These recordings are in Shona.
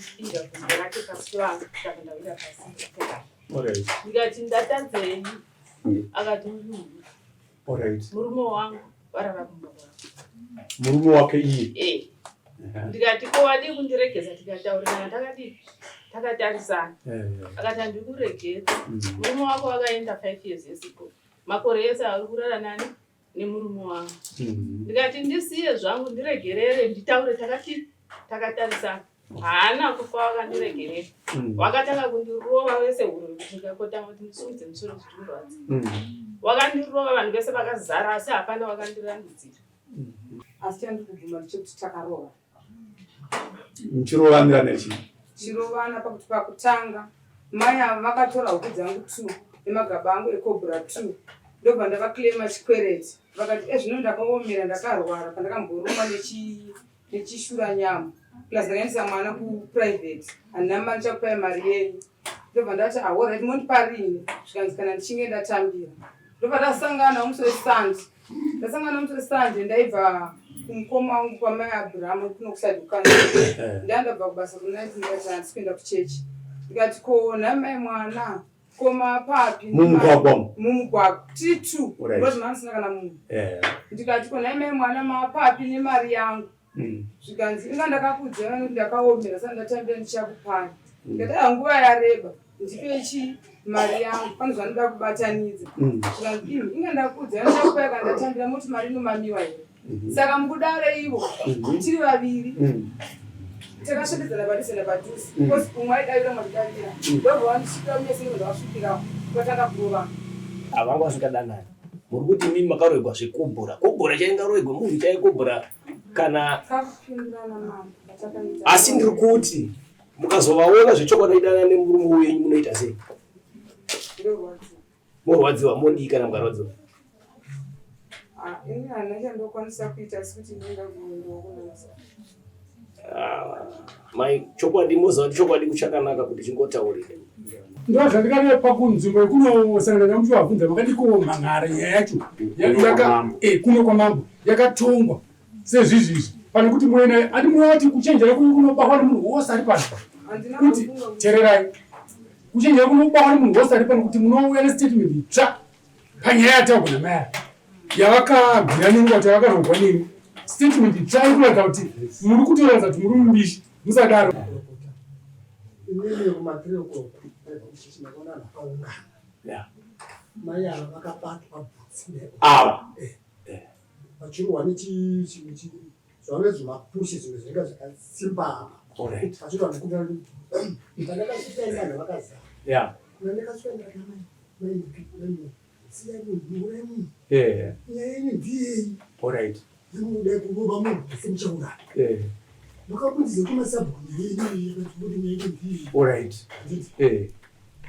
Akandipinda gumbo rake pasi pevangu kusvika ndawira pasi. Ndikati ndatadzei? Akati uri murume wangu varara kumba kwavo. Murume wake iye? Eh. Ndikati ko wadii kundiregedza tikataurirana takadii takatarisana. Akati handikuregedza. Murume wako akaenda 5 years ago. Makore ese auri kurara nani? Nemurume wangu. Ndikati ndisiye zvangu ndiregerere nditaure takati takatarisana. Haana kufa wakandiregerera. Wakatanga kundirova wese huro kuti ndikakotama kuti ndisimudze musoro zvichirwadza. Wakandirova vanhu vese vakazara asi hapana wakandirandudzira. Asi chandiri kubvuma ndechekuti takarova. Muchirovanira nechii? Chirovana pakuti pakutanga mai ava vakatora huku dzangu 2 nemagaba angu ecobra 2 ndobva ndavaclaima chikwereti vakati ezvino ndakaomera ndakarwara pandakamborumwa nechishura nyama plus ndakaendesa mwana kuprivate handina mari chakupai mari yenyu ndobva ndati ahorit mondipa rini zvikanzi kana ndichinge ndatambira ndobva tasangana musi wesunday ndasangana musi wesunday ndaibva kumukoma wangu kwamai abrahamu kuno kuside kukanza ndandabva kubasa kunight ndikati handisi kuenda kuchechi ndikati ko nhai mai mwana koma papi mumugwagwa mumugwagwa tiri two because mamusina kana munhu ndikati ko nhai mai mwana mapapi nemari yangu zvikanzi inga ndakakudzai vanoti ndakaomera saka ndatambira ndichakupani ndikati aa nguva yareba ndipe chi mari yangu pane zvanoda kubatanidza zvikanzi imi inga ndakudzai ndichakupai kana ndatambira moti mari inomamiwa here saka mukudaro ivo tiri vaviri takasvepedzana padhuze napadhuze because umwe aidavira umwe achidavira ndobva vandisvikira mese ndobva ndavasvikirawo vatanga kurovana. Avanga vasingadanani muri kuti mimi makaroegwa zvekobhora kobhora chaingaroegwe munhu chaikobhora kana asi ndiri kuti mukazovaona zvechokwadi idana nemurume wenyu munoita sei? Morwadziwa modii kana mukarwadziwa? Ini handina chandokwanisa kuita asi kuti ndinoda kuendawo kunasa. Mai chokwadi moziva kuti chokwadi kuchakanaka kuti chingotaurika. Ndozvandikareva kunzvimbo yekunosangana namuchivabvunza makati komhan'ara nyaya yacho kuno kwamambo yakatongwa sezvizvi izvi pane kuti muena ati munoti kuchenjera kunobahwa nemunhu wose ari pano kuti tererai kuchenjera kunobahwa nemunhu wose ari pano kuti munouya nestatement itsva panyaya yataurwa namai ava yavakabvira neni kuti yavakarogwa neni statement itsva iri kuratidza kuti muri kutoratidza kuti muri mumbishi musadaro. Inini kuma-3 o'clock ndakaona vanhu vakaungana. Mai ava vakabatwa bvutsi ava vachirohwa zvange zvimapushi zvimwe zvinenge zvakasimba apa vachirohwa nekundira pandakasvika ini vanhu vakazara ndakasvika ndikati amai mai siyai munhu muurayi munhu nyaya yenyu ndiyei yemuda kurova munhu asi muchauraya makabudisa kumasabhuku nyaya yenyu yakati nyaya yenyu ndiyei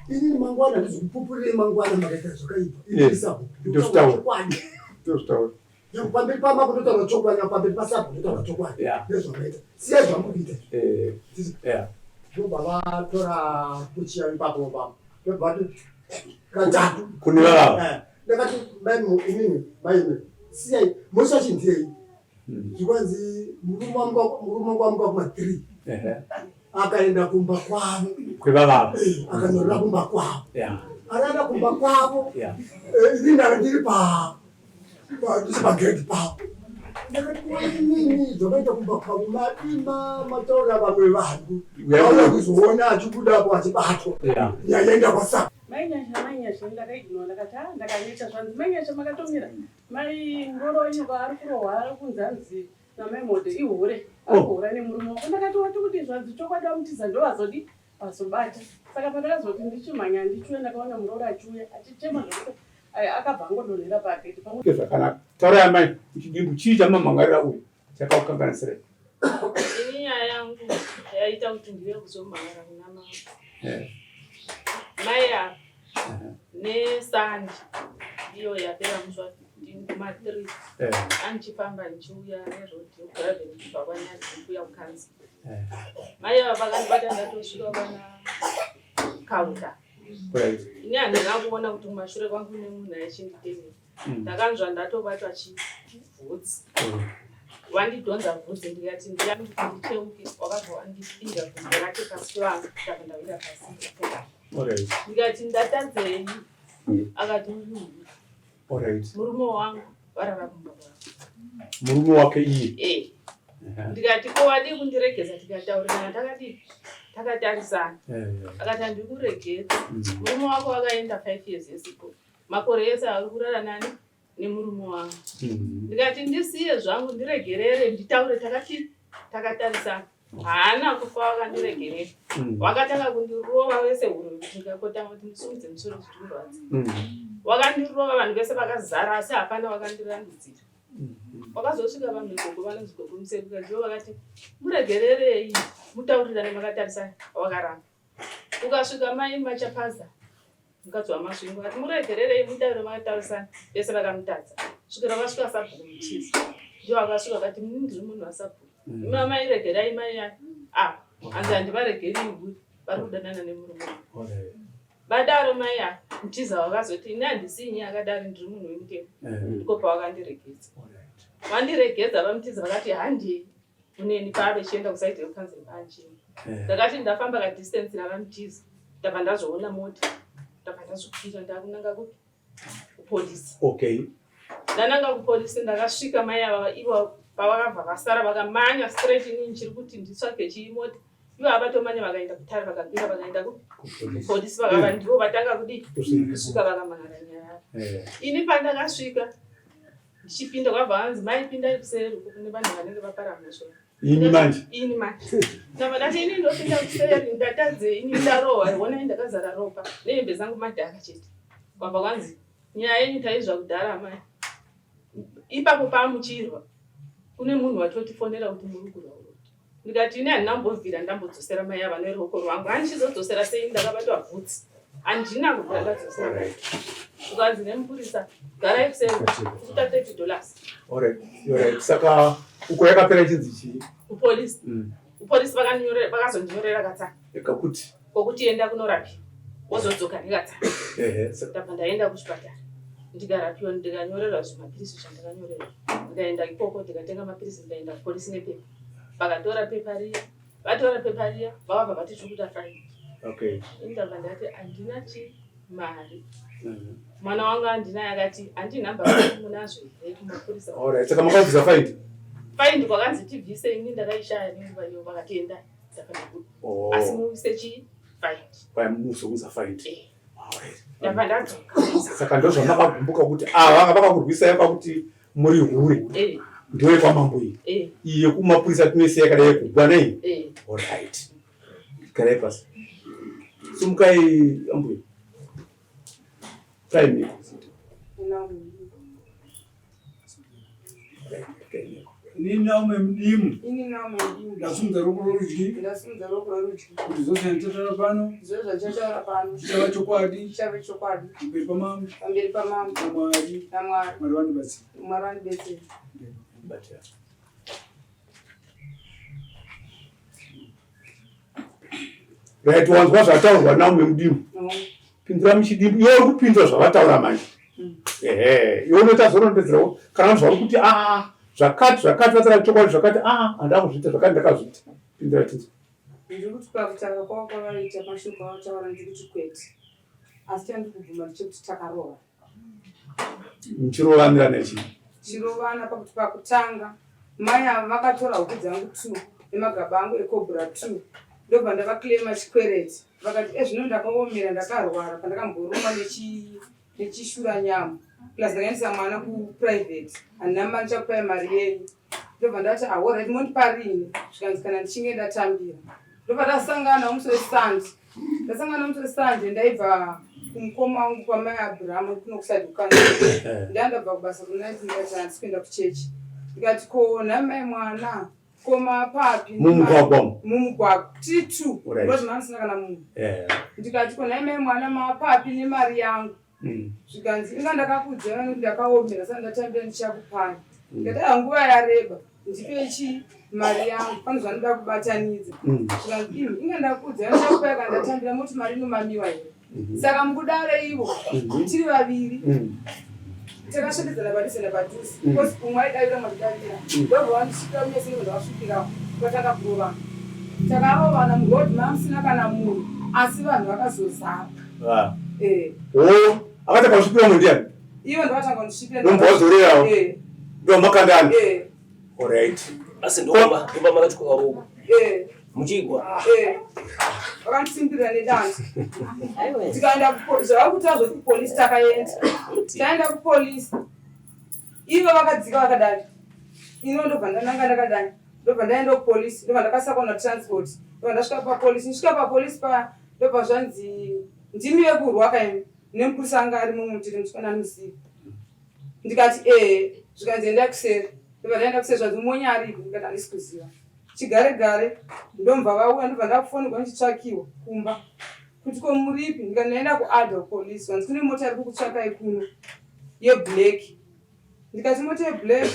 Inini mangwana ndizokupupurirai mangwana makaita zvakaipa. Inini sabhuku. Ndozvitaura. Chokwadi. Ndozvitaura. Nyangwe pamberi pamambo ndotaura chokwadi, nyangwe pamberi pasabhuku ndotaura chokwadi. Nezvamaita. Siyai zvamuri kuita izvi. Ndobva vatora puchi yavo ipapo ipapo. Ndobva vati katatu. Kune vava. Ndakati mai inini mai imi siyai mhosva chindiyei. Zvikwanzi murume wangu wamuka kuma 3. Akaenda kumba kwavo kwevavavo akanyorera kumba kwavo arara kumba kwavo ini ndanga ndiri pagedhi pavo ndakati kwainini zvakaita kumba kwavo madima mataura vamwe vanhu vauya kuzoona achibudapo achibatwa nyaenda kwasa Mai Nyasha, Mai Nyasha, ndakaignora ndakati ah ndakaneta zvanzi Mai Nyasha makatomira mai ngoro yenyu kwaari kurohwa ari kunzi hanzi namai Mode ihure ari kuhura nemurume wako ndakati wati kuti zvanzi chokwadi vamutiza ndovazodi vazobata saka pandakazoti ndichimhanya ndichiuya ndakaona muroora achiuya achichema zvekuti akabva angodonhera pagedhi pamwe Zvakanaka. Taurai amai, muchidimbu chii chamamhangarira uyu chakakukanganisirai? Ini nyaya yangu yaita kuti ndive kuzomhangara kuna mama. Mai ava nesandi iyo yapera musi wa 15 kuma 3 andichifamba ndichiuya neroad yekugravel ndichibva kwanyadzi ndikuuya kukanzi. Mai ava vakandibata ndatosvika kwana kauta. Ini handina kuona kuti kumashure kwangu kune munhu aichinditevera. Ndakanzwa ndatobatwa chibvudzi. Wandidhonza bvudzi ndikati ndiyani kuti ndicheuke, wakabva wandipinda gumbo rake pasi pevangu ndabva ndawira pasi. Ndikati ndatadzei? Akati uri hure. Murume wangu varara kumba kwavo. Murume wake iye? Eh. Ndikati ko wadii kundiregeza tikataurirana takadii takatarisana. Akati handikuregedza. Murume wako akaenda 5 years ago. Makore ese auri kurara nani? Nemurume wangu. Ndikati ndisiye zvangu ndiregerere nditaure takati takatarisana. Haana kufa wakandiregerera. Wakatanga kundirova wese huro kuti ndikakotama kuti ndisimudze musoro zvichikurwadza. Wakandirova vanhu vese vakazara asi hapana wakandirandudzira. Wakazosvika vanhu gogo vanonzi gogo Museruka ndivo vakati muregererei mutaurirane makatarisana wakaramba. Ukasvika mai Machapaza mukadzi waMasvingo akati muregererei mutaure makataurisana vese vakamutadza. Svikira vasvika sabhuku Mutiza ndivo vakasvika vakati ini ndiri munhu wasabhuku. Imi amai regerai mai aya. Ah, hanzi handivaregeri hure vari kudanana nemurume wangu. Vadaro mai ava Mutiza vakazoti ini handisi ini akadaro ndiri munhu wemutemo. Ndiko pavakandiregedza. Vandiregedza vaMutiza vakati handei uneni paave chienda kusaidi rekukanzeri paanjini. Ndakati ndafamba kadistance navaMutiza ndabva ndazoona mota ndabva ndazokwira ndakunanga kupi kupolisi. Ndananga kupolisi ndakasvika mai ava ivo pavakabva vasara vakamanya straight ini ndichiri kuti nditsvage chii mota. Ivo avatomanya vakaenda kutare vakakwira vakaenda kupolisi vakava ndivo vatanga kudii kusvika vakamangara nyaya yavo. Ini pandakasvika ndichipinda kwabva vanzi mai pindai kuseri uko kune vanhu vanenge vapara mhosva. Ini manje? Ini manje. Ndabva ndati ini ndopinda kuseri ndatadze ini ndarohwa honai ndakazara ropa nehembe dzangu madhaka chete. Kwabva kwanzi nyaya yenyu taizwa kudhara amai. Ipapo pamuchirwa kune munhu watotifonera kuti muri kurwa uroti. Ndikati ini handina kumbobvira ndambodzosera mai ava neruoko rwangu. Handichizodzosera sei ndakabatwa bvudzi. Handina kubvira ndadzosera. Ukanzi nemupurisa garai kuseri kuta 30 dollars. Alright. Saka uko yakapera ichinzi chii? Kupolisi. Kupolisi vakazondinyorera katsamba. Kakuti? Kokuti enda kunorapiwa wozodzoka nekatsamba. Ndabva ndaenda kuchipatara ndikarapiwa ndikanyorerwa zvimapirisi zvandakanyorerwa. Ndikaenda ikoko ndikatenga mapirisi ndikaenda kupolisi nepepa. Vakatora pepa riya, vatora pepa riya vakabva vati tiri kuita faini. Ini ndabva ndati handina chi mari. Mwana wangu handina akati handi nhamba munazvo here kumapurisa. Alright, saka makabvisa faini? Faini kwakanzi tibvise ini ndakaishaya nenguva iyo vakati endai ndakanobuda. Asi muise chi faini. Kwai muzounza faini. Ndabva ndadzoka. Saka ndozvamakagumbuka kuti ava vakakurwisai pakuti muri hure. Ndiyo yekwamambo iyi. Iyi yekumapurisa tinoisiya yakadai yekugwa nei? Alright. Garai pasi. Sumukai ambuya. Tai miko. Ini Naomi Mudimu. Ini Naomi Mudimu. Ndasimudza ruoko rworudyi. Ndasimudza ruoko rworudyi. Kuti zvose zvandichataura pano. Zvose zvandichataura pano. Zvichava chokwadi. Zvichava chokwadi. Pamberi pamambo. Pamberi pamambo. NaMwari. NaMwari. Mwari vandibatsire. Mwari vandibatsire. Batsira. Right, wanzwa zvataurwa Naomi Mudimu. Pindura muchidimbu, iwe uri kupindura zvavataura manje. Ehe, iwe unoita zorondedzerawo kana zvauri kuti a zvakati zvakati vataura chokwadi zvakati a handina kuzviita zvakati ndakazviita. Pindura tinzwe. Ndiri kuti pakutaura kwavo kwavaita mashoko avataura ndiri kuti kwete. Asi chandiri kubvuma ndechekuti takarova. Muchirovanira nechii? Tichirovana pakuti pakutanga mai ava vakatora huku dzangu 2 nemagaba angu ecobra 2 ndobva ndavaclaima chikwereti vakati ezvino ndakaomera ndakarwara pandakamborumwa nechishura nyama plus ndakaendesa mwana kuprivate handina mari ndichakupai mari yenyu ndobva ndati ahorit mondipa rini zvikanzi kana ndichinge ndatambira ndobva tasangana musi wesunday ndasangana musi wesunday ndaibva kumukoma wangu kwamai Abraham kuno kuside kukanzuru ndandabva kubasa kunaiti ndikati handisi kuenda kuchechi ndikati ko nhai mai mwana koma papi mumugwagwa mumugwagwa tiri two because mamusina kana munhu ndikati ko nhai mai mwana mapapi nemari yangu Zvikanzi inga ndakakuudza vani kuti ndakaomera saka ndatambira ndichakupai. Ndikati ah nguva yareba ndipe chi mari yangu pane zvanoda kubatanidza. Zvikanzi imi inga ndakuudza ndichakupai kana ndatambira moti mari inomamiwa here. Saka mukudaro ivo tiri vaviri. Takasvepedzana padhuze nepadhuze because umwe aidavira umwe achidavira. Ndobva vandisvipira kumeso ndobva ndavasvipirawo tokatanga kurovana. Takarovana muroad mamusina kana munhu asi vanhu vakazozara. Ah. Eh. Oh, akatanga kusvipira umwe ndiani? Ivo ndovakatanga kundisvipira. Ndombo wazorerawo. Eh. Ndomakandani. Eh. Alright. Asi ndoba ndoba makatyoka ruoko. Eh. Muchigwa. Eh. Vakandisimbirira nedanda. Tikaenda zvavakuta zvoti kupolisi takaenda. Taenda kupolisi. Ivo vakadzika vakadai. Ino ndobva ndananga ndakadai. Ndobva ndaenda kupolisi. Ndobva ndakasakwa na transport. Ndobva ndasvika papolisi. Ndisvika papolisi pa ndobva zvanzi ndimi vekurwa kaimi. Nemupurisa anga arimo mutiri musikana anoziva. Ndikati eh zvikanzi endai kuseri. Ndobva ndaenda kuseri zvanzi monya aripo ndikati handisi kuziva. Chigare gare ndomva vauya ndobva ndakufonegwa ndichitsvakiwa kumba kuti ko muripi ndikati ndaenda kuadha kupolice vanzi kune mota iri kukutsvakai kuno yeblack ndikati mota yeblack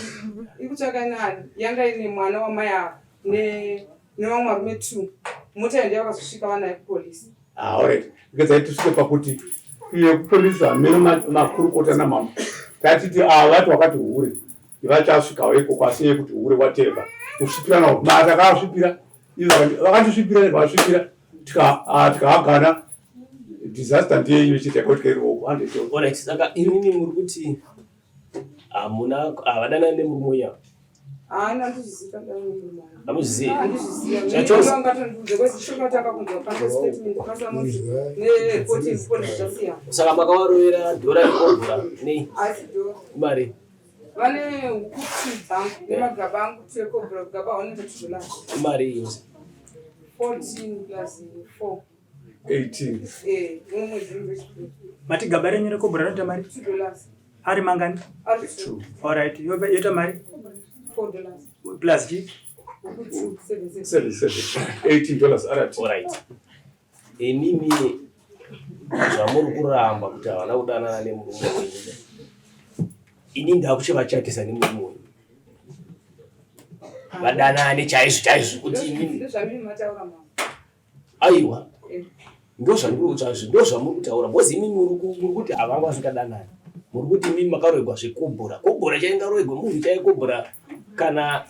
iri kutsvakai nani yanga ine mwana wamai ava nevamwe varume two mota iyo ndiyo vakazosvika vanayo kupolice. Ah, alright. Ngedzai tisvike pakuti iye kupolice hameno makurukota namambo tatiti ava vati wakati hure vachasvikawo ikoko asi yekuti hure whatever kusvipirana ma takasvipira vakatisvipira vasvipira tikahagana ah, disaster ndiye iyo chete yakaitika iri oko Alright, saka imimi muri kuti hamuna havadanani nemurume uya Hamuzvizivi? Zvachose. Saka makawarovera dhora rekobhura nei? Mari. Vane huku dzangu nemagaba angu tekobhura gaba 100 dollars. Mari yose. 14 plus 4. 18. Eh, mumwedzi wechipiri. Mati gaba renyu rekobhura rinoita mari? 2 dollars. Ari mangani? Ari 2. Alright, yoita mari? 4 dollars. Plus chi? 2 7 7 7. 18 dollars alright. Alright. Imimi zvamuri kuramba kuti havana kudanana nemurume wenyu. Ini ndakuchivachatisa nemurume wenyu. Vadanane chaizvo chaizvo kuti imimi. Ndozvamimi mataura mama. Aiwa. Ndozvamuri kutaura because imimi muri kuti havanga vasingadanani. Muri kuti imimi makaroegwa zvekobhora. Kobhora chaingaroegwe munhu chaikobhora kana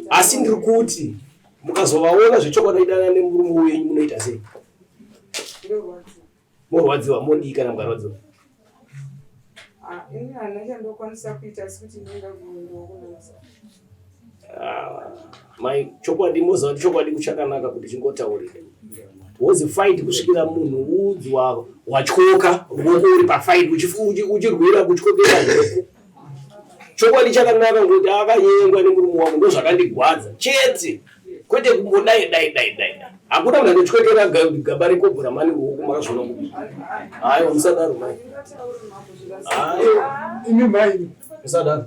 asi ndiri kuti mukazovaona zvechokwadi idana nemurume wenyu munoita sei? Morwadziwa modii kana mukarwadziwa? Ah, ini handina chandokwanisa kuita asi kuti ndinoda kuendawo kunasa. Ah, mai chokwadi moziva kuti chokwadi kuchakanaka kuti chingotaurika wozi fight kusvikira munhu udzi watyoka ruoko uri pafight uchirwira kutyokera ruoko chokwadi chakanaka ngokuti akanyengwa nemurume wangu ndozvakandigwadza chete kwete kungodai dai dai dai hakuna munhu anotyokera gaba rekobhura mani ruoko makazviona kupi hayo musadaro mai hayo imi mai musadaro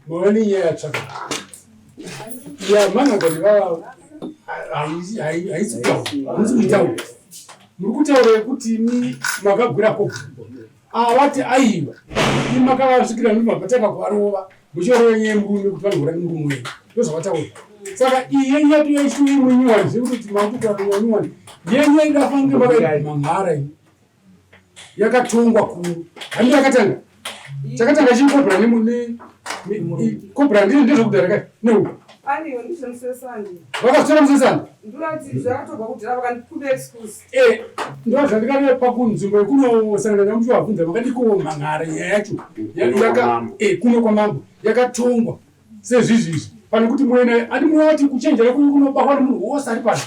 mava nenyaya yatsvaka ya managani vava haisi kutaura hamusi kuitaura muri kutaura yekuti imi makagwira kobhura Avati aiwa imi makavasvikira ndobva matanga kuvarova muchivarova nyaya yemurume kuti vanohura nemurume wenyu ndozvavataura saka iyi yenyu yatouya ichiuya munyuwani zvekuti makutotaura nyuwani yenyu yaida fange makaimhanhara iyi yakatongwa kuru handi yakatanga chakatanga chikobra kobra ndizvo ndezvekudhara kai neuku vakatora musesani eh, ndozvandikareva pakunzvimbo yekunosangana namuchivabvunza makadiko mhan'ara nyaya yacho eh, kuno kwamambo yakatongwa sezvizvi izvi pane kuti muene ati munoti kuchenjera kunobahwa nemunhu wose ari pano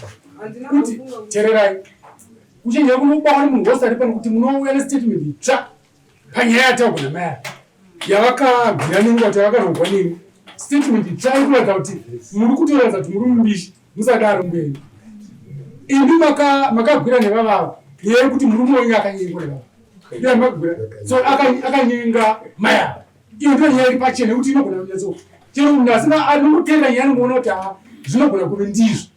kuti tererai kuchenjera kunobahwa nemunhu wose ari pano kuti munouya nestatement itsva panyaya yataurwa namai ava yavakabvira nemi kuti yavakarogwa nemi statement itsva iri kuratidza kuti muri kutoratidza kuti muri mumbishi musadaro mberi imi makagwira nevavava nyaya yekuti murume wenyu akanyengwa nevava ndiye makagwira so akanyenga mai ava iyo ndiyo nyaya iri pachena yekuti inogona kunyatso chero munhu asina anomuteerera nyaya anomuona kuti haa zvinogona kuve ndizvo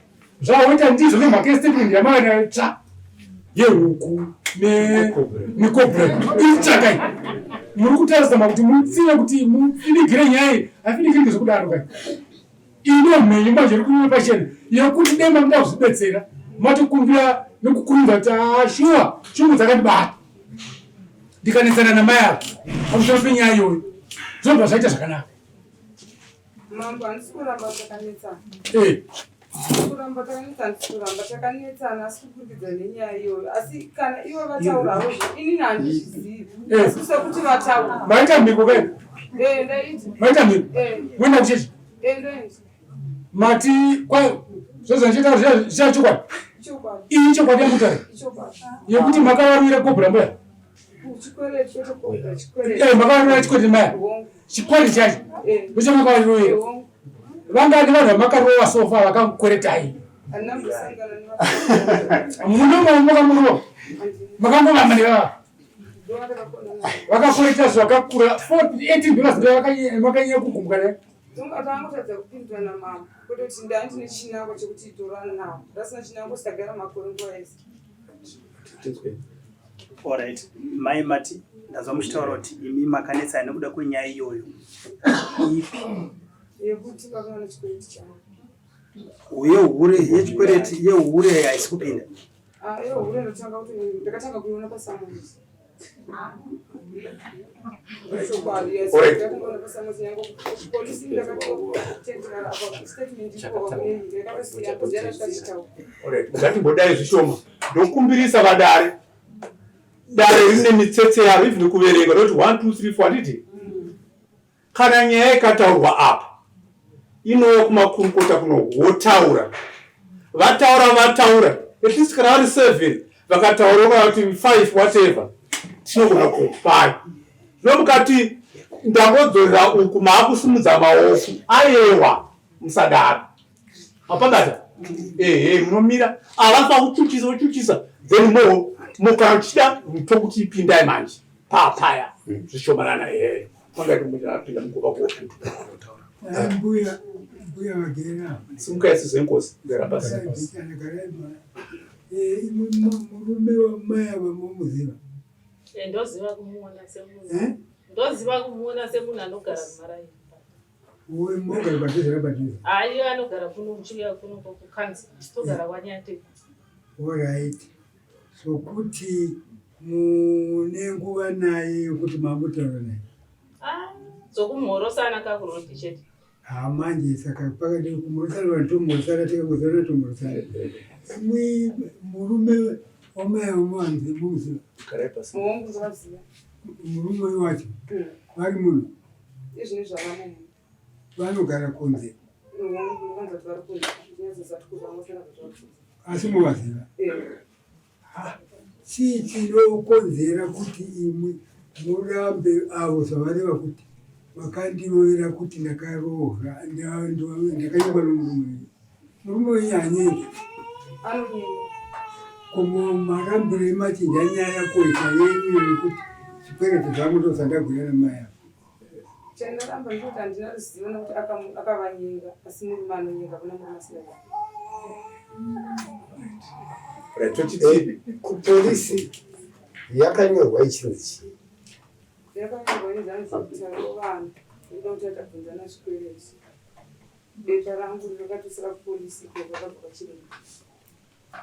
zvawaita ndizvo nemhaka yestatement yamava nayo tsva yehuku nekobra itsvakai muri kutarisa makuti mutsive kuti mufinigire nyaya iyi hafinigirike zvekudaro kai ino mhenyu manje iri kunyora pachena yekuti dai makuda kuzvibetsera matokumbira nekukurumidza kuti ah, shuwa shungu dzakandibata. Ndikanetsana namai ava pamusoro penyaya iyoyo zvinobva zvaita zvakanaka. Mambo, handisi kuramba takanetsana. Eh. Kuramba takanetsana, handisi kuramba takanetsana, asi kuburikidza nenyaya iyoyo. Asi kana ivo vataurawo inini handizvizivi. Eh. Asi sekuti vataura. Maita mhiko kai? Eh, ndaita. Maita mhiko? Eh. Moenda kuchechi? Eh, ndoenda. Mati kwa zvezvandichitaura zviya chokwadi? Chokwadi. Iyi chokwadi yamutaura? Ichokwadi. Yekuti makavarwira kobra mbuya? Chikwereti kwete kobra, chikwereti. Eh, makavarwira chikwereti maya. Hongu. Chikwereti chacho. Eh. Ndochemakavarwira. Hongu. Vangani vanhu vamakarova sofa vakakweretai? Handina kumbosangana nevanhu. Munomamukamurova. Makangovamba nevava. Ndovandakakona navo. Vakakwereta zvakakura 18 dollars ndo vakanyanya kugumbuka nayo. Tangotadza kupindura namambo kwete kuti ndandine chinangwa chekuti itorana navo ndasina chinangwa chitagara makore nguva yese. Alright. Mai mati ndazwa muchitaura kuti imi makanetsana nekuda kwenyaya iyoyo. Ipi? Yekuti vakaona chikwereti changu. Yehure yechikwereti yehure haisi kupinda. Ah, yehure ndotanga kuti ndakatanga kuiona pasamuzi. Chokwadi, yes. Alright. Ndakatanga pasamuzi nyange polisi ndakatotendera apa statement iko kune ndakatosiya kodzera zvikachitaura. Alright, ngatimbodai zvishoma. Ndokumbirisa vadare. Dare rine mitsetse yaro even kuverenga ndoti 1 2 3 4 handiti? Kana nyaya ikataurwa apa inouya kumakurukota kuno wotaura. Vataura vataura at least kana vari 7 vakataura kana kuti 5 whatever tinogona kupai. Zvino mukati ndangodzorera uku maakusimudza maoko ayewa musadaro. Mapabata? Ehe munomira ava vakuchuchisa vochuchisa then mo mukana uchida tokuti pindai manje papaya zvishomanana ehe pangaiti muchapinda mugova kuofuta. Mbuya mbuya vagera. Simukai sizenkosi gara pasi. Imwe murume wamai ava momuziva? Eh, ndoziva kumuona semunhu. Eh? Ndoziva kumuona semunhu anogara kumaraini. Uwe mogara padhuze nepadhuze. Hayi anogara kuno uchiuya kuno kukanzi togara kwaNyate. Alright. Sokuti mune nguva naye yekuti mambotaura naye. Ah, dzokumhorosana kakurodi chete. Ha manje saka pakati kumhorosana vanhu tomhorosana tikangozana tomhorosana. Imwi murume wamai vamuvanzi muziva. Garai pasi. Hongu ndovaziva. Murume wacho vari muno. Izvini zvavamo muno. Vanogara kunze. Hongu ndovanza kuti vari kunze. Ndinyatsozati kuzvangosana kuti vari kunze. Asi muvaziva. Eh. Chii chinokonzera kuti imwi murambe avo zvavareva kuti makandirovera kuti ndakarohwa ndakanyengwa nomurume wenyu? Murume wenyu haanyengi. Anonyenga. Ko marambire machinja nyaya kuita yenyu yekuti zvikwereti zvangu ndozvandagwira namai avo. Chandaramba ndikuti handina ruzivo nekuti akavanyenga asi murume anonyenga kuna murume asinganyengi. Right, tochiti Kupolisi yakanyorwa ichinzi chii? Yakanyorwa inzanzi tarovana nekuda kuti atabvunzana zvikwereti. Bepa rangu rakatosira kupolisi iko rakabva kwachiremba.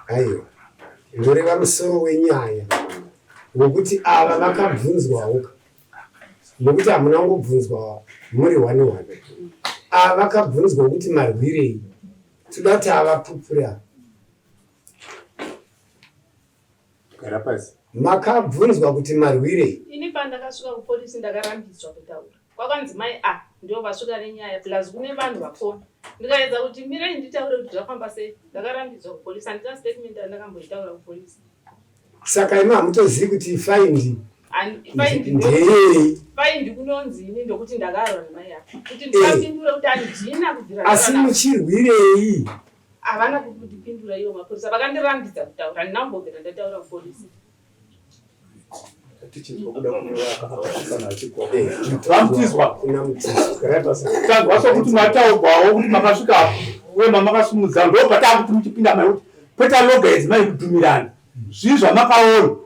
Aiwa, ndoreva musoro wenyaya wokuti ava vakabvunzwawo ka nokuti hamuna kungobvunzwa muri one one. Ava vakabvunzwa kuti marwirei, toda kuti avapupure ava. Gara pasi. Makabvunzwa kuti marwirei? Ini pandakasvika kupolisi ndakarambidzwa kutaura. Kwakanzi mai A ndivo vasvika nenyaya plus kune vanhu vafona. Ndikaedza kuti mirai nditaure kuti zvafamba sei. Ndakarambidzwa kupolisi handina statement yandakamboitaura kupolisi. Saka imi hamutozivi kuti faindi Faindi ndeyei? Faindi kunonzi ini ndokuti ndakarwa namai ava. Kuti ndikapindura kuti handina kubvira Asi ndarwa navo. muchirwirei? Havana kundipindura ivo mapurisa vakandirambidza kutaura handina kumbobvira ndataura kupolisi. Vamutizwa. Tanzwa sokuti mataugwawo kuti makasvika uye mamakasimudza ndo patakuti muchipinda mai kuti kweta loga idzi mai kudhumirana zvii zvamakaona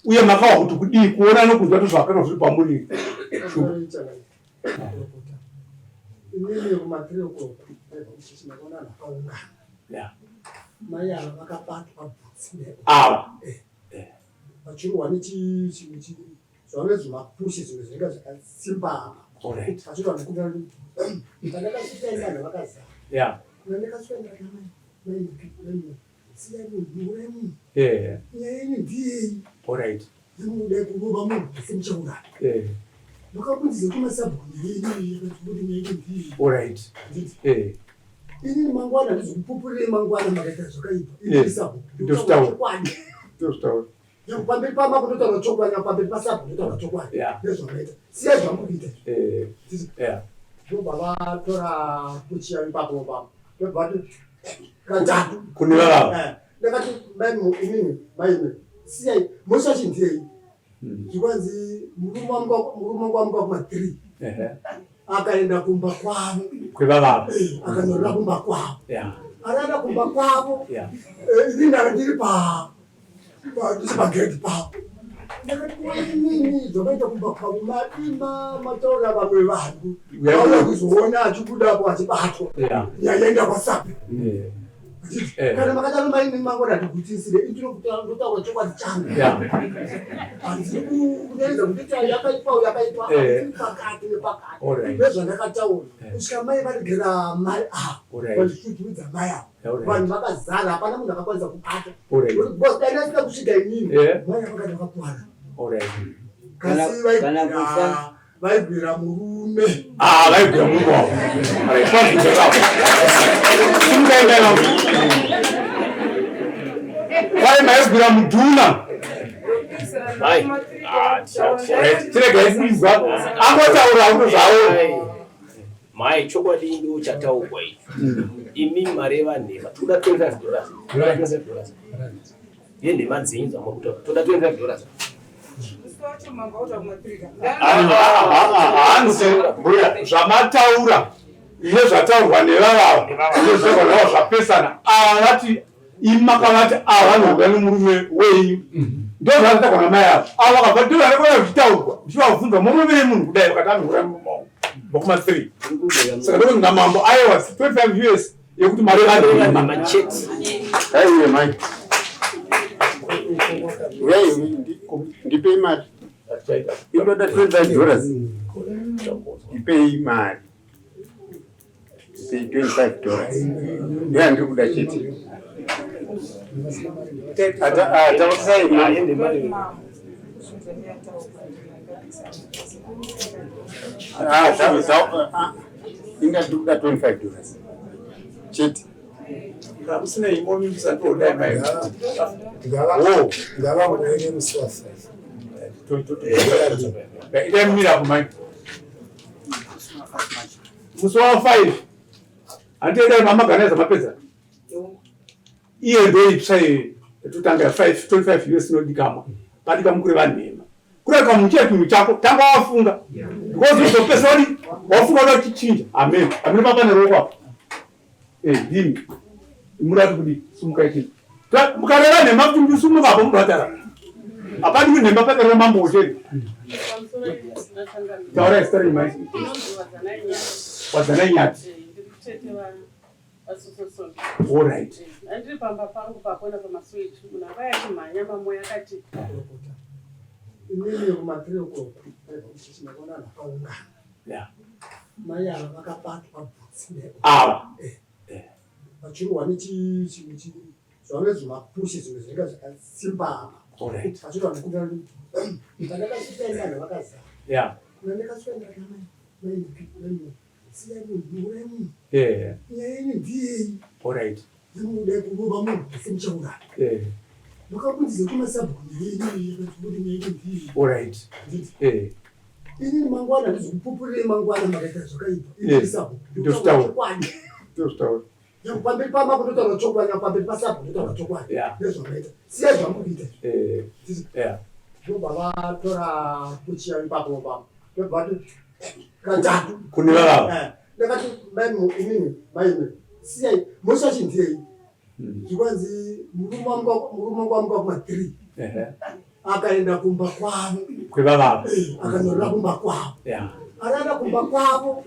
uye makawa kuti kudii kuona nokunzwa kuti zvakanga zviri pamuri. Inini kuma-3 o'clock ndaibva kuchechi ndakaona vanhu vakaungana. Mai ava vakabatwa bvutsi ava vachirohwa nechi Zvaunge zvimapushi zvimwe zvinenge zvakasimba apa. Pachirwa nekunda pandakasvika ini vanhu vakazara. Ndakasvika ndikati amai mai mai siyai munhu muuraye munhu. Nyaya yenyu ndiyei. Yemuda kurova munhu asi muchauraya. Makabvunzisa kumasabhuku nyaya yenyu yakati kuti nyaya yenyu ndiyei. Inini mangwana handizokupupurirai mangwana makaita zvakaipa. Inini sabhuku ndinotaura chokwadi. Ndozvitaura. Pamberi pamambo ndotaura chokwadi, pamberi pasabhuku ndotaura chokwadi. Nezvamaita. Siyai zvamuri kuita. Ndobva vatora kuchiya ipapo baba. Ndobva vati katatu. Kune vava. Ndakati mai inini mai siyai mosha chindiyei. Zvikwanzi murume wangu amuka kuma 3. Akaenda kumba kwavo. Kwevavava. Akanorara kumba kwavo. Arara kumba kwavo. Ini ndanga ndiri pa ndiri pagedhi pavo. Ndakati kuinini zvakaita kumba kwavo madima mataura vamwe vanhu. Vauya kuzoona achibudapo achibatwa. Yaenda kwasapi. Kana makadaro maini mangwana ndikutisire ndinotaura chokwadi changu. Handisi kunyaidza kuti yakaipa yakaipa pakati nepakati. Nezvandakataura. Kusvika mai varegera mai ava. Vachitutuidza mai ava. Vanhu vakazara hapana munhu akakwanisa kubata. Because dai ndasina kusvika inini mai vakati vakakwana. Kasi vaigwira vaigwira murume. Ah, vaigwira murume wavo. Simukai mai vangu. Kwai maigwira mudhuna. Mai. Ah, Tiregai kuizwa. Angotaura unhu zvavo. Mai chokwadi ndo chataurwa icho. Imi mareva nhema. Toda 25 dollars. Toda 25 dollars. Yenhema dzenyu dzamuri kutaura. Toda 25 dollars. Hanzi mbuya zvamataura nezvataurwa nevavava nezvataurwa navo zvapesana. Ava vati imi makavati ava vanohura nemurume wenyu. Ndozvazvataurwa namai ava. Ava vakabva ndozvandakaona zvichitaurwa. Ndichivabvunza murume wemunhu kudai vakati anohura nemurume wangu. Kubva kuma 3. Saka ndokuti namambo aiwa 25 US yekuti mari vanhema chete. Aiwe mai. Uyai ndipei mari. Inoda 25 dollars. Ndipei mari. Ndipei 25 dollars. Ndoyandiri kuda chete. Taurisai mari. Inga ndiri kuda 25 dollars. Chete. Musina imovimbisa ndodai mai. Ngavakuene musi wa 5. Idai mira kumai. Musi wa 5. Handidai mama ganaiza mapedza. Iye ndoitsva iyi yatotanga 5 25 years inodikamwa. Padika mukure vanhema. Kureka munhu chinhu chako tanga wafunga. Because uzopesa wadi wafunga uda kuchichinja. Amen. Amen papa neruoko apo. Ndimi. Murati kudi sumukai chii. Mukareva nhema kuti ndisumuka apo mubhatara. Hapadi kunhema pakareva mambo hoteri. Taurai zita renyu mai. Wadzanai Nyati. All right. Andiri pamba pangu pakona pamaswitch munhu akauya achimhanya mamoyo akati Inini kuma 3 o'clock ndaibva kuchechi ndakaona vanhu vakaungana. Mai ava vakabatwa bvutsi Ava. Vachirohwa nechi zvaunge zvimapushi zvimwe zvinenge zvakasimba apa. Vachirohwa nekunda pandakasvika ini vanhu vakazara. Ndakasvika ndikati amai mai mai siyai munhu muuraye munhu. Nyaya yenyu ndiyei. Yemuda kurova munhu asi muchauraya. Makabvunzisa kumasabhuku nyaya yenyu yakati kuti nyaya yenyu ndiyei. Inini mangwana handizokupupurirai mangwana makaita zvakaipa. Inini sabhuku ndinotaura chokwadi. Ndozvitaura. Pamberi pamambo ndotaura chokwadi, pamberi pasabhuku ndotaura chokwadi. Nezvamaita. Siyai zvamuri kuita izvi. Ndobva vatora kuchiya ipapo baba. Ndobva vati katatu. Kune vavava. Ndakati mai inini mai siyai mosha chindiyei. Zvikwanzi murume wangu amuka kuma 3. Akaenda kumba kwavo. Kwevavava. Akanorara kumba kwavo. Arara kumba kwavo.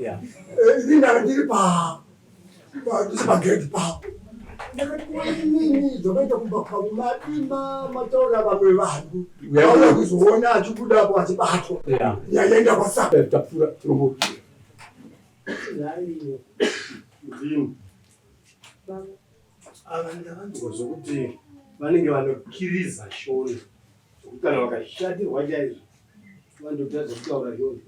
Ini ndanga ndiri pa ndiri pagedhi pavo. Ndakati kuinini zvakaita kumba kwavo madima mataura vamwe vanhu vauya kuzoona achibudapo achibatwa nyaya yaenda kwasa tapfuura chirombo Ndini. Ava ndavanzwa zvokuti vanenge vanokiriza shona zvokuti kana vakashatirwa chaizvo vanotadza kutaura shona.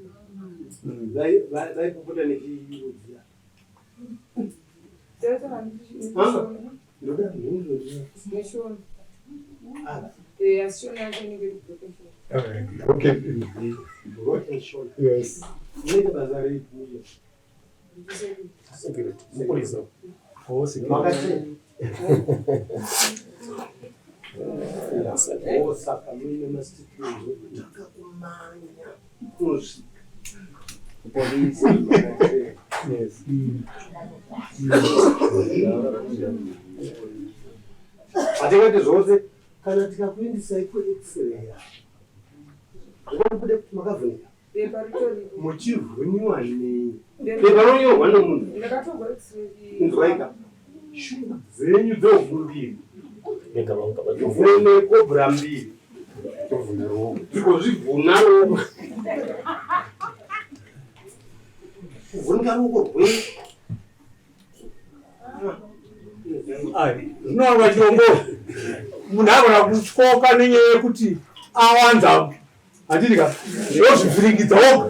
Vaipopota nechirudziya. Okay. Yes. Saka muine masitiki takakumanya kunosvika Police. Yes. Hatingati zvose kana tikakuendesai kuexreya zvinobuda kuti makavhunika muchivhuniwa nei pepa ronyorwa nomunhu inzwaika shungu dzenyu dzehuku mbiri vhune kobra mbiri dzigozvivhuna ruoko kuvhunika ruoko rwenyu Zvinowanikwa chirombo munhu agona kutyoka nenyaya yekuti awanza handiti ka wozvivhiringidza woga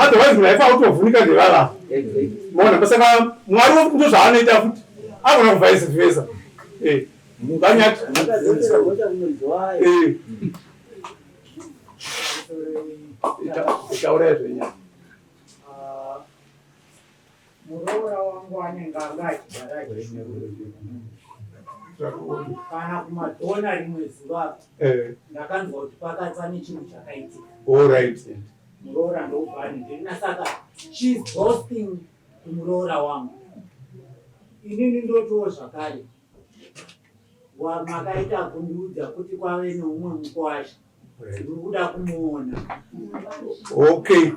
otherwise munhu aifanira kutovhunika ndevava maona saka mwari ndo zvaanoita futi agona kuvhaisa vhesa eh, vanyati eh. Taurai zvenyaya. Muroora wangu anenge anga achigara kana kumadhona rimwe zuva eh. ndakanzwa kuti pakati pane chinhu chakaitika. Muroora ndobva andirina saka she's boasting kumuroora wangu. Inini ndotiwo zvakare wamakaita kundiudza kuti kwave neumwe mukwasha ndiri kuda kumuona. Okay,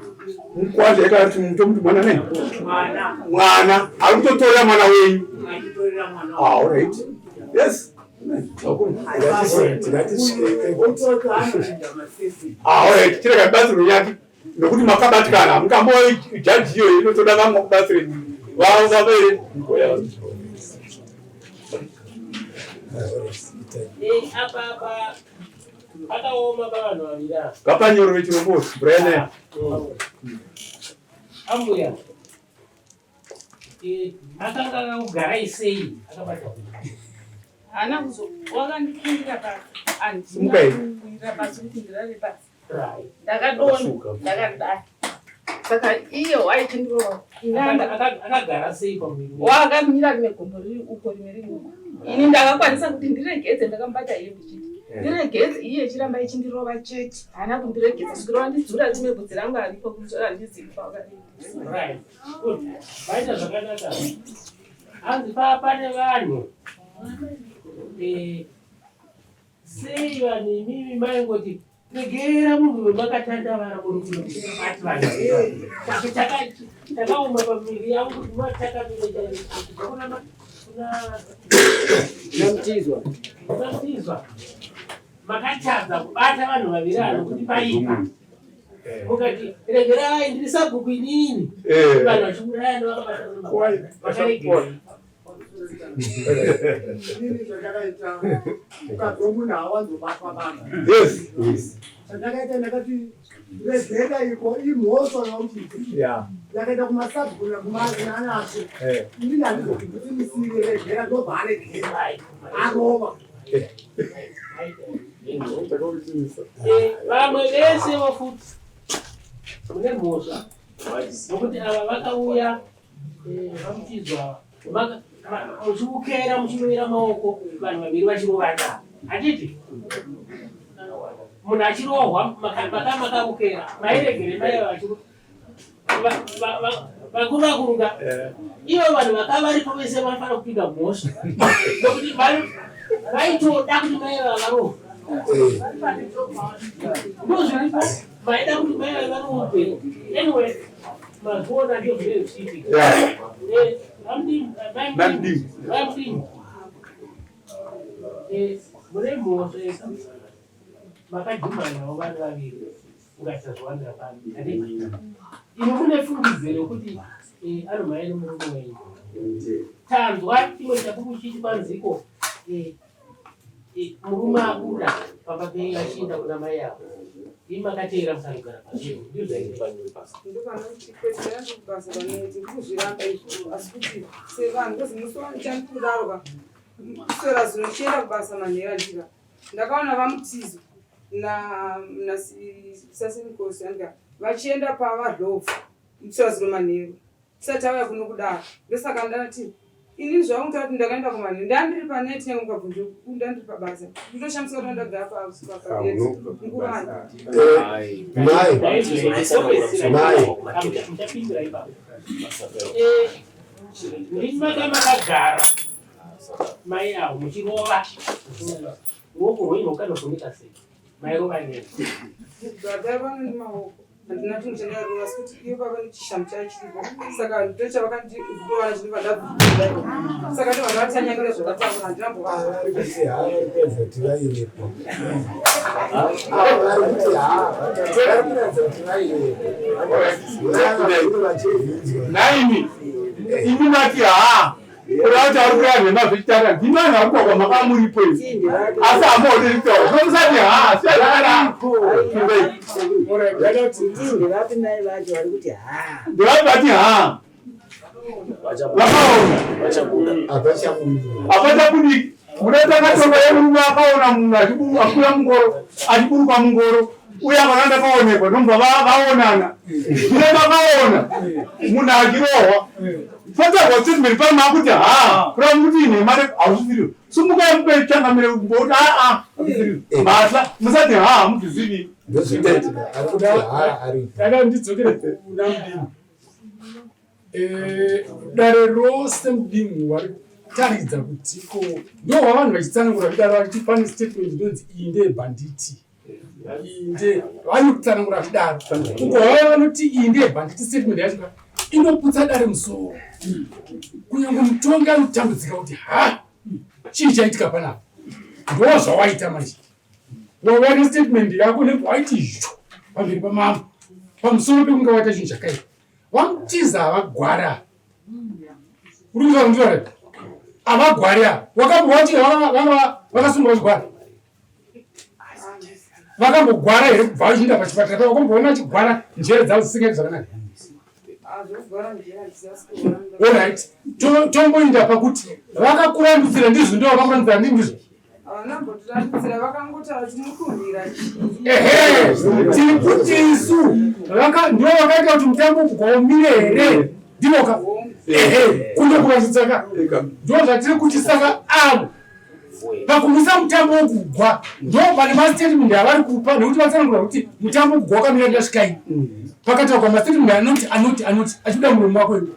mukwasha yakati mutomuti mwana nei? Mwana. Mwana ari kutotorera mwana wenyu. Achitorera mwana. Ah, all right. Yes. Ah, all right. Chirega batsiro yake nokuti makabatikana mukambo jaji iyoyo inotoda vamwe kubatsire vavo vavere. Eh, apa apa Pakaoma pavanhu vaviri ava. Ngapanyorwe chirombo mvura yanaya. Ambuya. Eh, akanga akakugarai sei akabata Haana kuzo wakandipindira pasi. Handina Simukai. kuwira pasi kuti ndirare pasi. Right. Ndakadonha Akasuka. ndakadai. Saka iye waichindirova. Ini anda- Akagara sei pamuviri? Wakamira rimwe gumbo riri uko rimwe riri uko. Ini ndakakwanisa kuti ndiregedze ndakamubata iye ndichiti ndiregedze iye ichiramba ichindirova chete. Haana kundiregedza svikiro wandidzura rimwe bvudzi rangu haripo kumusoro handizivi pawakarenda. Right. Good. Vaita zvakanaka. Hanzi paa pane vanhu. Eh, sei vanhu imimi maingoti Regera munhu wemakatandavara muri kuno ati vanhu takaoma pamiviri yangu kuti matakamira chaizvo kuna Namtizwa. Namtizwa. Makatadza kubata vanhu vaviri ava kuti paipa. Mukati regerai ndiri sabhuku inini. Vanhu vachiurayana vakabata vakaregera. Inini zvandakaita mukadzi wemunhu haawanzobatwa baba. Yes. Yes. Zvandakaita ndakati regera iko imhosva yauchiita. Yeah. Ndakaita kumasabhuku nakumananashe. Eh. Inini handizoti kuti musire regera ndobva aregera. Arova. Eh, Vamwe vese vofuti mune mhosva nokuti ava vakauya eh, vamutizwa muchiukera muchirovera maoko vanhu vaviri vachirovana handiti munhu achirohwa makamakavukera mairegere mai vakuru vakuruka eh. ivo vanhu vakava varipo vese vanofanira kupinda mhosva nokuti vaitoda kuti mai vavarohwa ndozviripo Maida kuti mai vaiva noupenyu. Anyway, mazviona ndizvo zvinenge zvichiitika. Yeah. Eh, vamudini, Vamudini. vamudini. Eh, mune mhosva yekuti makadhumanawo vari vaviri ungaita zvawandira pano handiti imi mune fungidziro yekuti eh, anomhanya nemurume wenyu tanzwa chimwe chapupu chiti kwanziko eh, murume abuda pamba penyu achienda kuna mai avo imi makateera musanogara pazvinhu ndizvo asi kuti sevanhu kozi musi wandikudaro ka kuswera zino chienda kubasa manhera ndika ndakaona vamutizo nasasinikosi andika vachienda pavadhlovu kuswera zino manheru tisati tauya kuno kudaro ndosaka ndati inini zvangu tati ndakaenda kumanheru ndandiri panet nyange mukabvunza ndandiri pabasa ndotoshamisa kuti ndagara panguvani mai mai ndimi manga makagara mai avo muchirova ruoko rwenyu rwakanozonika sei mairova nei baba vanoni maoko handina chinhu chandarova asi kuti iyo baba nechishamu chayo chiripo saka ndochavakandikurovana chinobva ndabvudaivo saka ndobva ndavatsanyangira zvavataura handina mbovaaikuedza kuti vaivepo vari kuti haa vari kuratidza kuti vaivepo vachibvunzwa naimi imi mati haa Kuda kuti ari kuya nhema zvechitanga ndimi vanhu vari kuwa kwamukamuripo izvi asi hamuoneri kutaura zvino musati haa siya zvakadaro Ndevapi mai vacho vari kuti haa? Ndevapi vati haa? Vakaona hapachabudiki munotanga tonga yemurume akaona munhu achiburuka mungoro achiburuka mungoro uye akaona ndakaonekwa ndomva vaonana zvino vakaona munhu achirohwa fatagwa statement pano makuti ha kureva kuti inhema hausisiriwo sumukai mupe changamire kuti aa hausisiriwo mhasla musati ha hamuzvizivi dada ndidzokere kuna mudini Eh, dare rose mudingu vari kutaridza kuti ko ndo wavanhu vachitsanangura kudaro vachiti pane statement inonzi iyi ndeyebhanditi iyi nde vari kutsanangura kudaro uko vaya vanoti iyi ndeyebhanditi statement yacho inoputsa dare musoro kunyange mutongi anotambudzika kuti ha chii chaitika panapa ndo zvawaita manje wauya nestatement yako nekuwaiti zho pamberi pamambo pamusoro pekunge waita chinhu chakaipa Vamutiza havagwara. Uri kutaura ndizvo here? Havagwari ava. Wakambowati vanga vakasungwa vachigwara. Vakambogwara here kubva vachienda pachipatara pavo wakamboona vachigwara njere dzavo dzisingaiti zvakanaka. Alright. Tomboinda pakuti vakakurandutsira ndizvo ndo vakakurandutsira ndizvo. Ehe, tiri kuti isu ndivo vakaita kuti mutambo ugaumire here ndivoka ehe kundo kurasitsaka ndo zvatiri kuti saka avo pakumisa mutambo wokugwa ndo pane mastatement avari kupa nekuti vatsanangura kuti mutambo wokugwa wakamira ndasvikai pakataurwa mastatement anoti anoti anoti achibuda muromo wako iwe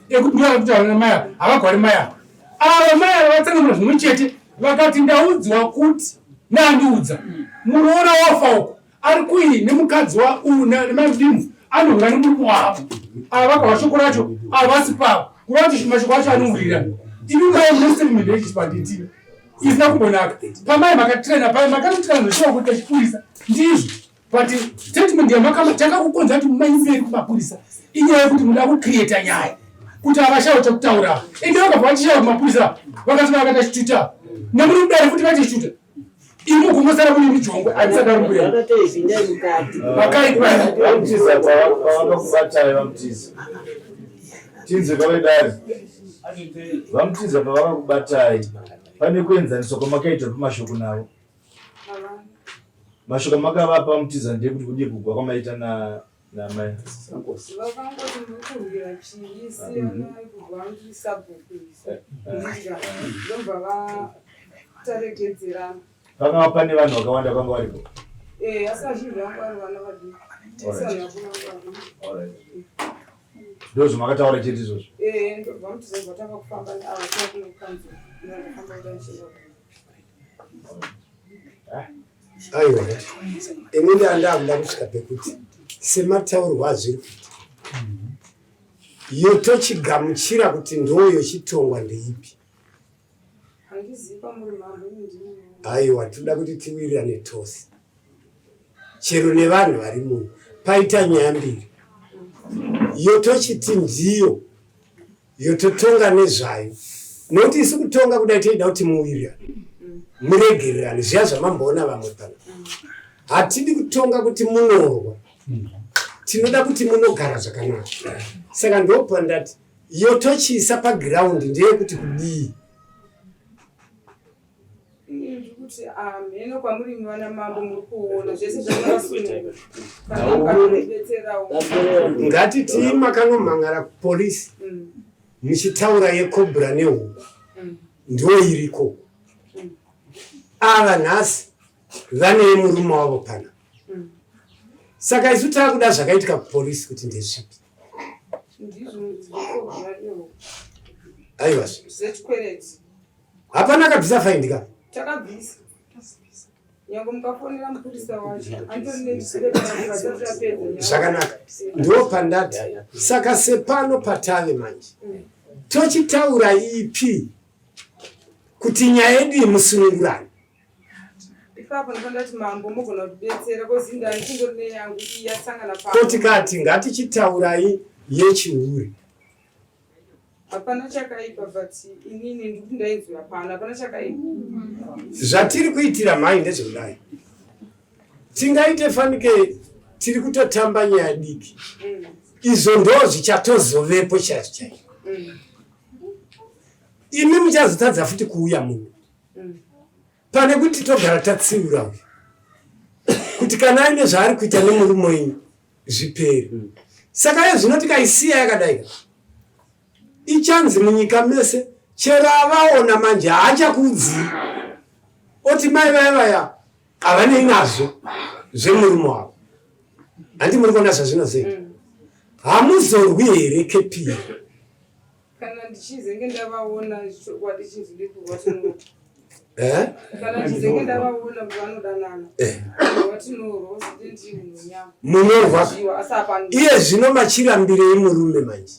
ekuti ndivo vari kutaura namai havagwari mai ava ava mai ava vatsanangura zvimwe chete Vakati ndaudzwa kuti nandiudza muroora wafa uko ari kuii nemukadzi nemamudimvu anohura nemurume wavo ava vakahwa shoko racho havasi pavo kureva kuti mashoko acho anohurira imi mai mune statement yechipanditi isina kumbonaka pamai makatrena pai makatotrena zveshuwa kuita chipurisa ndizvo but statement yamakama chakakukonza kuti mumanyiperi kumapurisa inyaya yekuti muda kucreata nyaya kuti havashawo chekutaura ende vakabva vachishawa kumapurisa vakati vakaita chituta nemuri kudare futi vaite chituta imi mugomosara kune mijongwe aisadaro mbuya vakaipa pavakakubatai vamutiza tinze kwavedare vamutiza pavakakubatai pane kuenzaniswa kwamakaita pamashoko navo Mashoko amakavapa mutiza ndeyekuti kudii kugwa kwamaita na namai. Vakangoti ndiri kurwira chii siyanai kugwa ndiri sabhuku isu. Ndika ndobva vataregedzerana. Panga pane vanhu vakawanda vanga varipo. Eh, asi vazhinji vanga vari vana vadiki. Asi vanhu vakuru vanga varipo. Alright. Ndozvamakataura chete izvozvo. Eh, ndobva mutiza vatanga kufamba neava kuno kanzuru. Ndakafamba kuda ndichienda. Aiwa, ini ndandakuda kusvika pekuti semataurwa azviri kuita yotochigamuchira kuti ndoo yochitongwa ndeipi. Handizivi kwamuri mambo ini ndini. Aiwa tinoda kuti tiwirirane tose chero nevanhu vari muno paita nyaya mbiri yotochiti ndiyo yototonga nezvayo nokuti isu kutonga kudai toida kuti muwirirane muregererane zviya zvamamboona vamwe pano hatidi kutonga kuti munorwa tinoda kuti munogara zvakanaka saka ndopandati yotochiisa pagiraundi ndeyekuti kudii Kuti hameno kwamuri vana mambo muri kuona zvese zvakavasununga ngatitii makanomhan'ara kupolisi muchitaura yekobra nehuku ndo iriko ava nhasi vane yemurume wavo pana saka isu taakuda zvakaitika kupolisi kuti ndezvipi aiwa hapana akabvisa faindi ka takabvisa nyange mukafonera mupurisa wacho atori nechireaapedza zvakanaka ndo pandati saka sepano patave manje tochitaura ipi kuti nyaya yedu yemusunungurani ipapo ndopandati mambo mogona kutibetsera kozi ndani chingori neyangu iyi yasangana pa ko tikati ngatichitaurai yechihure Hapana chakaipa but inini ndikuti ndainzwira pano hapana chakaipa. Zvatiri kuitira mhai ndezvekudai. Tingaite fanike tiri kutotamba nyaya diki. Izvo ndo zvichatozovepo chaizvo chaizvo. Imi muchazotadza futi kuuya muno. Pane kuti togara tatsiura uyu. Kuti kana aine zvaari kuita nemurume wenyu zvipere. Saka iye zvino tikaisiya yakadai ka ichanzi munyika mese chero avaona manje haachakuudzii oti mai vaya vaya havanei nazvo zvemurume wavo. Handi muri kuona zvazvinozoita? Hamuzorwi here kepiri? Kana ndichizenge ndavaona chokwadi chinzindipurwa tinorwa. Eh? Kana ndichizenge ndavaona kuti vanodanana. Eh. Tinorwa usiti unonyama. Munorwa. Asi hapana. Iye zvino machirambirei murume manje?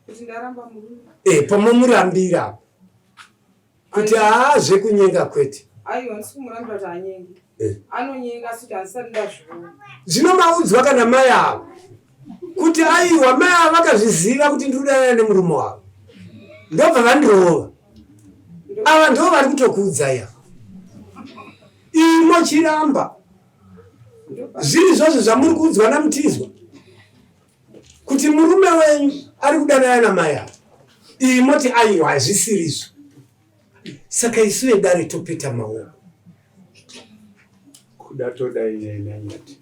Kuti ndaramba murume. Eh, pamomurambira apo. Kuti haa zvekunyenga kwete. Aiwa ndisi kumurambira kuti anyenge. Eh. Anonyenga asi kuti handisati ndazviona. Zvino maudzwa kana mai ava kuti aiwa mai ava vakazviziva kuti ndiri kudanana nemurume wavo. Ndobva vandirova. Ava ndivo vari kutokuudzai ava. Imo chiramba. Zviri zvozvo zvamuri kuudzwa naMutizwa kuti murume wenyu ari kudanana namai ava. Iyi moti aiwa hazvisirizvo. Saka isu vedare topeta maoko. Kuda toda inyanyati.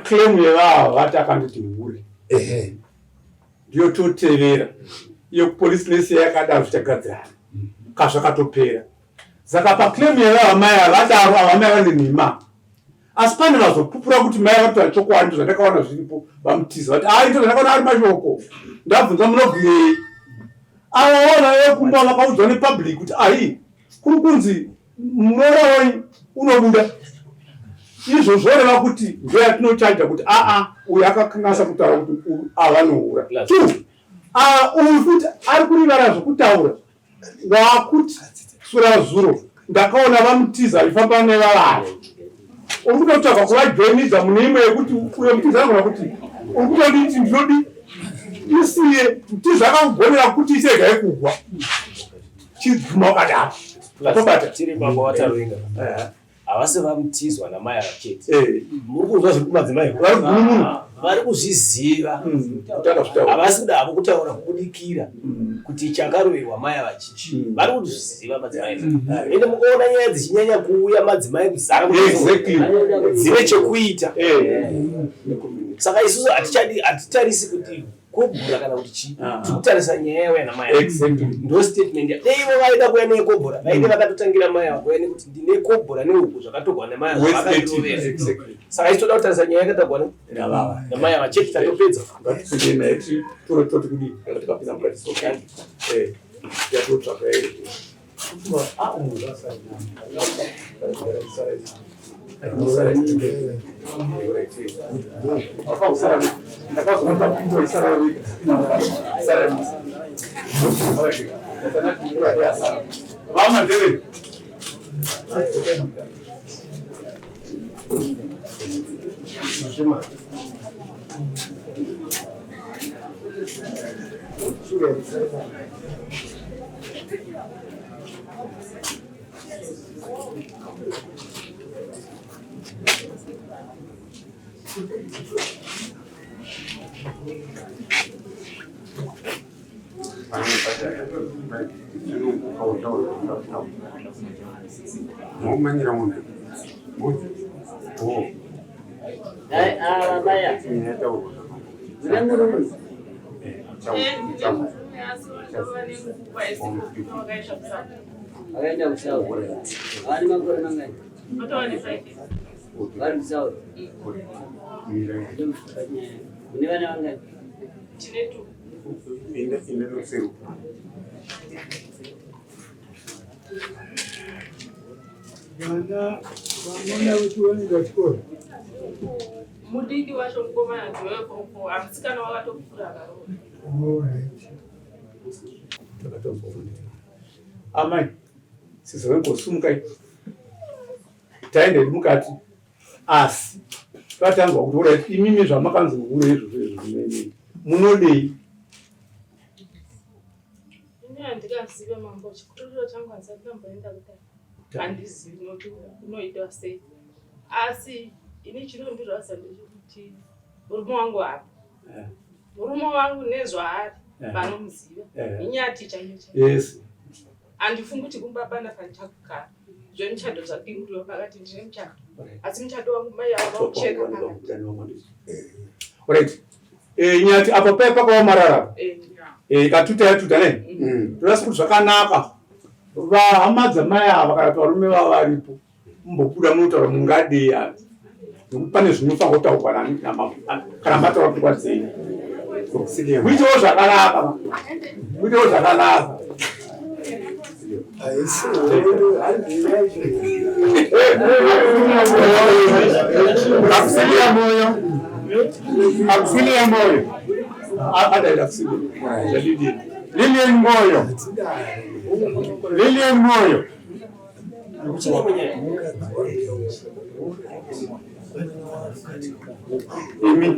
Claim yevava vati akanditi hure. Ehe. Ndiyo totevera. Iyo police nese yakadaro zvichagadzirana. Kazvakatopera. Saka pa claim yevava mai ava vadaro ava mai vane nhema. Asi pane vazopupura kuti mai vatotaura chokwadi ndozvandakaona zviripo vamutiza vati ah ito zvandakaona ari mashoko. Ndabvunza munobwirei. Ava vana vekumba vakaudzwa nepublic kuti ahi kuri kunzi muroora wenyu unobuda. Izvo zvoreva kuti ndiyo yatinochaja kuti aa uyu akakanganisa kutaura kuti ava vanohura. Two, uyu futi ari kurivara zvekutaura wakuti sura zuro ndakaona vamutiza vachifamba nevavari. Uri kutotsvaga kuvajoinidza mune imwe yekuti uyo mutiza anogona kuti uri kutonditi ndinodi isiye mutiza akakugonera kuti isega yekugwa chibvuma wakadaro. Tobata. Tiri baba wataringa. Havasi vamutizwa namai ava chete. Muri kunzwa zviri kumadzimai. Vari gunun'una. Vari kuzviziva. Kutanga Havasi kuda havo kutaura kubudikira kuti chakaroverwa mai ava chichi. Vari kuzviziva madzimai. Ende mukaona nyaya dzichinyanya kuuya madzimai kuzara kuti dzine chekuita. Saka isusu hatichadi hatitarisi kuti kobhura kana kuti chii. Tiri kutarisa nyaya yauya namai ava. Ndo statement ya. Dei ivo vaida kuuya nekobhura vaide vakatotangira mai ava kuuya nekuti ndine kobhura nehuku zvakatogwa namai ava vakatovera. Saka isu toda kutarisa nyaya yakatagwa namai ava chete tatopedza. Ngatipinde naye tore toti kudii kana tikapinda mukati so. Yatotsvaga here. Vamandeve. Mumanyira munhu. Oh. Dai ava baya. Mune murume. Akaenda kuSouth. Vane makore mangani? Vari kuSouth. Mune vana vangani? Tine two. Vana vamona kuti vanoenda kuchikoro. Mudiki wacho mukomana ndiwekoko, amusikana wakatopfuura akaroora. Alright. Amai, sisi vengosumukai taenda hedu mukati asi tatanzwa kuti orit imimi zvamakanzi hure izvozvo izvo zvinenei munodei? Ini handikazive mambo, chikuriro changu handisati ndamboenda kudai, handizivi nokuti unoitwa sei, asi ini chinondirwadza ndechekuti murume wangu apa murume wangu nezvaari vanomuziva inyati chaiyo chaiyo. Yes. Handifungi kuti kumba pana pandichakugara zvemuchato zvapinguriwa pakati ndine muchato asi muchato wangu mai avo vaucheka pakati. Right. Eh, nyati apa paya pakaomarara. Eh, ikatuta yatuta ne. Toda kuti zvakanaka. Vahama dzamai ava kana kuti varume vavo varipo mumbobuda munotaura mungadei apa nekuti pane zvinofanirwa kutaurwa nani namambo kana mataura pfungwa dzenyu. Muitewo zvakanaka muitewo zvakanaka. Auxilia Moyo. Auxilia Moyo. Adaida Auxilia. Zvadidini. Lilian Moyo. Lilian Moyo. Imi.